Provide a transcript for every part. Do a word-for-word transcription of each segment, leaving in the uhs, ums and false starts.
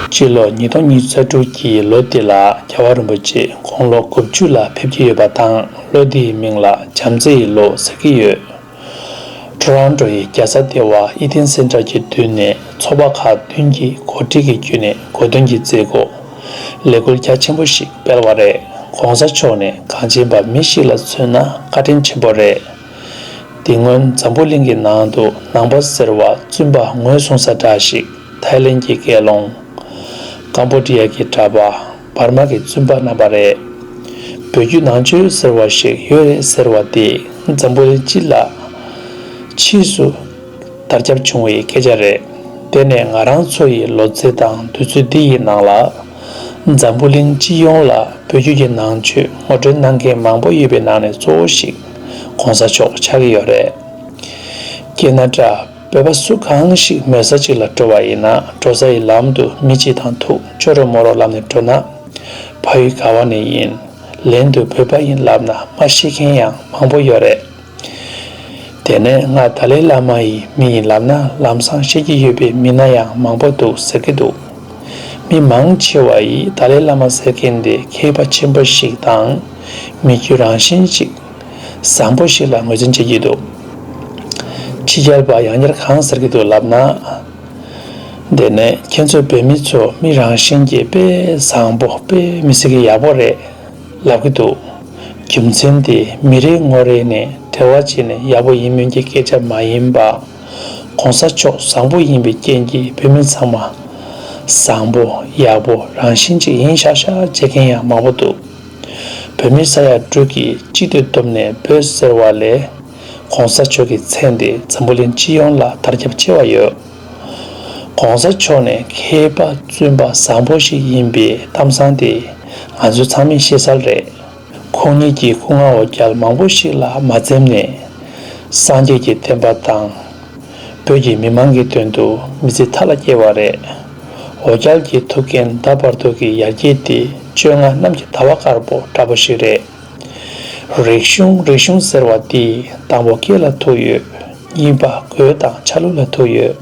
སྤྱི་ལོ་ཉིས་སྟོང་ཉི་ཤུ་རྩ་དྲུག་གི་ལོ་འདི་ལ་རྒྱལ་བ་རིན་པོ་ཆེ་དགུང་ལོ་དགུ་བཅུ་ལ་ཕེབས་ཀྱི་ཡོད་པ་དང་། ལོ་འདིའི་མིང་ལ་བྱམས་བརྩེ་ཡི་ལོ་ཟེར་གྱི་ཡོད། ཊོ་རོན་ཊོ་ཡི་རྒྱལ་ས་ལྟེ་བ་ཨི་ཌེན་སེན་ཊར་གྱི་མདུན་ནས་ཚོགས་པ་ཁག་བདུན་གྱིས་འགོ་ཁྲིད་ཀྱི་བརྒྱུད་ནས་གོ་སྟོན་གྱི་མཛད་སྒོ་ལས་འགུལ་རྒྱ་ཆེན་པོ་ཞིག་སྤེལ་བ་རེད། ༸གོང་ས་མཆོག་ནས་གངས་ཅན་པ་མི་ཞིག་ལ་མཚོན་ན་བཀའ་དྲིན་ཆེན་པོ་རེད། དེ་སྔོན་འཛམ་བུ་གླིང་གི་ནང་དུ་ནང་པ་ཟེར་བ་བཙུན་པ་ངོས་བཟུང་ས་འདྲ་ཞིག་ཐའི་ལེན་གྱི་དགེ་སློང་། ཀམ་བོ་ཌི་ཡ་གི་གྲྭ་པ། འབར་མ་གི་བཙུན་པ་རྣམ་པ་རེད། བོད་བརྒྱུད་ནང་ཆོས་ཟེར་བ་ཞིག་ཡོད་རེད་ཟེར་བ་དེ་འཛམ་བུ་གླིང་སྤྱི་ལ་ཕྱིས་སུ་དར་ཁྱབ་བྱུང་བའི་སྐད་ཆ་རེད། དེ་ནས་ང་རང་ཚོ་ཡི་ལོ་ཚད་དང་དུས་ཚོད་འདི་ཡི་ནང་ལ་འཛམ་བུ་གླིང་སྤྱི་ཡོངས་ལ་བོད་བརྒྱུད་ཀྱི་ནང་ཆོས་ངོ་སྤྲོད་གནང་མཁན་མང་པོ་ཡོད་པའི་ནང་ནས་གཙོ་བོ་ཞིག་གོང་ས་མཆོག་ཆགས་ཀྱི་ཡོད་རེད། རྒན་ན་འདྲ། བོད་པ་སུ་གང་ཞིག་མེད་ས་ཅིག་ལ་འགྲོ་བ་ཡིན་ན་འགྲོ་ས་ཡི་ལམ་དུ་མི་གཅིག་དང་ཐུག་ཅོ་རོ་མོ་རོ་ལབ་ནས་འགྲོ་ན་ཕ་ཡུལ་ག་བ་ནས་ཡིན། ལན་དུ་བོད་པ་ཡིན་ལབ་ན་མ་ཤེས་མཁན་ཡང་མང་པོ་ཡོད་རེད། དེ་ནས་ང་ཏཱ་ལའི་བླ་མ་ཡི་མི་ཡིན་ལབ་ན་ལམ་སང་ཤེས་ཀྱི་ཡོད་པའི་མི་སྣ་ཡང་མང་པོ་འདུག་ཟེར་གྱི་འདུག་མི་མང་ཆེ་བ་ཡིས་ཏཱ་ལའི་བླ་མ་ཟེར་མཁན་དེ་མཁས་པ་ཆེན་པོ་ཞིག་དང་མི་རྒྱུད་རང་བཞིན་ཞིག་བཟང་པོ་ཞིག་ལ་ངོས་འཛིན་བྱེད་ཀྱི་འདུག་ཕྱི་རྒྱལ་པ་ཡང་བསྐྱར་གང་ཟེར་གྱི་འདུག་ལབ་ན། དེ་ནས་ཁྱེད་ཚོ་བོད་མི་ཚོ་མི་རང་བཞིན་གྱིས་དཔེ་བཟང་པོ་དཔེ་མི་སྲིད་ཀྱི་ཡག་པོ་རེད་ལབ་ཀྱི་འདུག་རྒྱུ་མཚན་དེ་མི་རེ་ངོ་རེ་ནས་འབྲེལ་བ་བྱས་ནས་ཡག་པོ་ཡིན་མིན་གྱི་སྐད་ཆ་མ་ཡིན་པ། གོང་ས་མཆོག་བཟང་པོ་ཡིན་པའི་རྐྱེན་གྱིས་བོད་མི་ཚང་མ་བཟང་པོ་ཡག་པོ་རང་བཞིན་གཅིག་ཡིན་ཤག་ཤག་བྱེད་མཁན་ཡང་མང་པོ་འདུག་བོད་མི་ས་ཡ་དྲུག་གིས་གཅིག་ཏུ་བསྡོམས་ནས་བོད་ཟེར་བ་ལས་གོང་ས་མཆོག་གི་མཚན་དེ་འཛམ་བུ་གླིང་སྤྱི་ཡོངས་ལ་དར་ཁྱབ་ཆེ་བ་ཡོད། གོང་ས་མཆོག་ནས་མཁས་པ་བཙུན་པ་བཟང་པོ་ཞིག་ཡིན་པའི་གཏམ་བཟང་དེ་ང་ཚོ་ཚང་མས་ཤེས་གསལ་རེད། ཁོང་ཉིད་ཀྱིས་སྐུ་ངལ་འོ་བརྒྱལ་མང་པོ་ཞིག་ལ་མ་འཛེམས་ནས་སངས་རྒྱས་ཀྱི་བསྟན་པ་དང་། བོད་ཀྱི་མི་མང་གི་དོན་དུ་མི་ཚེ་མཐའ་ལ་སྐྱེལ་བ་རེད། འོ་བརྒྱལ་གྱི་ཐུགས་འགན་ད་བར་དུ་གི་ཡར་རྒྱས་དེ་བཅོ་ལྔ་གནམ་གྱི་ཟླ་བ་དཀར་པོ་འདྲ་པོ་ཞིག་རེད། རིག་གཞུང་རིག་གཞུང་ཟེར་བ་དེ་དང་པོ་སྐད་ལ་ཐུག་ཡོད། གཉིས་པ་གོས་དང་ཆ་ལུགས་ལ་ཐུག་ཡོད།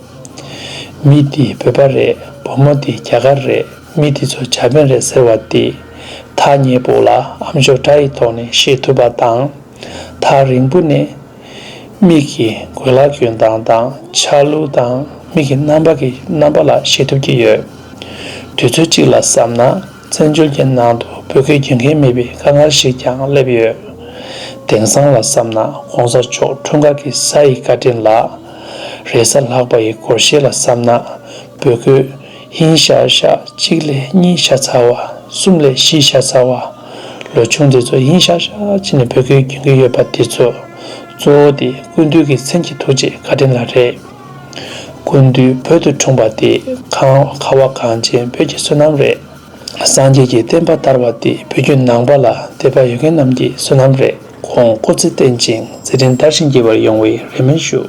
མི་དེ་བོད་པ་རེད། བུ་མོ་དེ་རྒྱ་གར་རེད། མི་དེ་ཚོ་ཇ་པན་རེད་ཟེར་བ་དེ་ཐག་ཉེ་པོ་ལ་ཨ་མཆོག་སྒྲ་ཡི་ཐོག་ནས་ཤེས་ཐུབ་པ་དང་། ཐག་རིང་པོ་ནས་མིག་གི་གོས་ལ་གྱོན་སྟངས་དང་ཆ་ལུགས་དང་མིག་གི་རྣམ་པ་གི་རྣམ་པ་ལ་ཤེས་ཐུབ་ཀྱི་ཡོད། དུས་ཚོད་གཅིག་ལ་བསམ་ན་བཙན་བྱོལ་གྱི་ནང་དུ་བོད་སྐད་རྒྱུན་ཁྱོན་མེད་པའི་དཀའ་ངལ་ཞིག་ཀྱང་སླེབས་ཡོད། དེང་སང་ལ་བསམ་ན་གོང་ས་མཆོག་འཁྲུངས་སྐར་གྱི་གཟའ་ཡི་བཀའ་དྲིན་ལ་རེས་གཟའ་ལྷག་པ་ཡི་སྒོར་གཞས་ལ་བསམ་ན་བོད་སྐད་ཧིན་ཤ་ཤ་གཅིག་ལས་གཉིས་ཤ་ཚ་བ་གསུམ་ལས་བཞི་ཤ་ཚ་བ། ལོ་ཆུང་དེ་ཚོ་ཧིན་ཤ་ཤ་བྱས་ནས་བོད་སྐད་རྒྱུན་གྱི་ཡོད་པ་དེ་ཚོ་གཙོ་བོ་དེ་སྐུ་མདུན་གྱི་མཚན་གྱི་ཐུགས་རྗེ་བཀའ་དྲིན་ལ་རེད། སྐུ་མདུན་བོད་དུ་འཁྲུངས་པ་དེ་གང་ཁ་བ་གངས་ཅན་བོད་ཀྱི་བསོད་ནམས་རེད། སངས་རྒྱས་ཀྱི་བསྟན་པ་དར་བ་དེ་བོད་བརྒྱུད་ནང་པ་ལ་དད་པ་ཡོད་མཁན་རྣམས་ཀྱི་བསོད་ནམས་རེད། ཁོང་སྐུ་ཚེ་བརྟན་ཅིང་མཛད་འཕྲིན་དར་ཞིང་རྒྱས་པར་ཡོང་བའི་རེ་སྨོན་ཞུ།